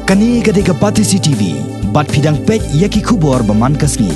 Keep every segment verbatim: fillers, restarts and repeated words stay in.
Kane ka dei ka Batesi T V, bad phi dang peit ïa ki khubor ba man ka sngi.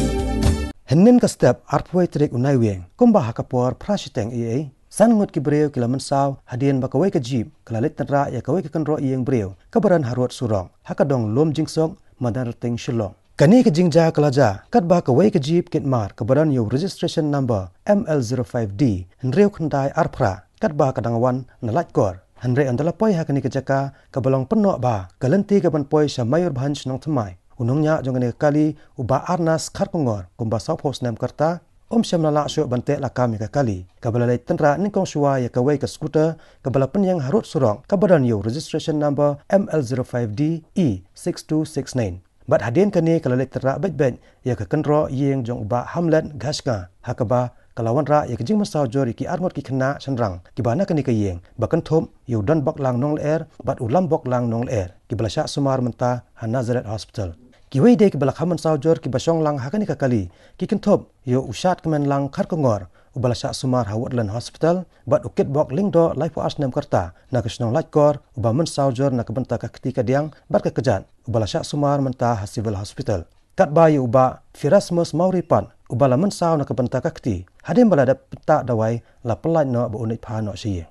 Hynnin ka step arphew tarik u Naiwieng, kumba ha ka por phra shiteng eiei, san ngut ki briew ki la mynsaw hadien ba kawei ka jeep ka la leit tynrah ïa kawei ka kynroh ïing briew kaba don harud surok, ha ka dong Lum Jingsuk, Madanrting, Shillong. Kane ka jingjia ka la jia katba kawei ka jeep kit mar kaba don ïa u registration number M L zero five D hynriew khyndai ar phra, katba ka dang wan na Laitkor. Hynrei ynda la poi ha kane ka jaka kaba long pynnoh bha, ka lynti kaban poi sha Mayurbhanj, Nongthymmai, u nongñiah jong kane ka kali, u Bah Arnas Kharkongor, kumba sawphew snem ka rta, um shym la lah shuh ban teh lakam ïa ka kali, kaba la leit tynrah nyngkong shuwa ïa kawei ka scooter kaba la pynïeng harud surok kaba don ïa u registration number M L zero five D E six two six nine. Bad hadien kane ka la leit tynrah beit beit ïa ka kynroh ïing jong u Bah Hamlet Ghashka, ha kaba ka la wanrah ïa ka jingmynsaw jur ïa ki arngut ki khynnah shynrang kiba na kane ka ïing, ba kynthup ïa u Donboklang Nonglyer bad u Lamboklang Nonglyer, kiba la shah sumar mynta ha Nazareth Hospital. Kiwei de kiba la kham mynsaw jur kiba shong lang ha kane ka kali ki kynthup ïa u Shatkmenlang Kharkongor, uba la shah sumar ha Woodland Hospital, bad u Kitbok Lyngdoh, laiphew ar snem ka rta, na ka shnong Laitkor, uba mynsaw jur na ka bynta ka kti kadiang bad ka kjat, uba la shah sumar mynta ha Civil Hospital. Katba ïa u Bah Firasmus Mawrie pat, uba la mynsaw na ka bynta ka kti, hadien ba la dep pyntah dawai, la pyllait noh ba un leit phah noh sha ïing.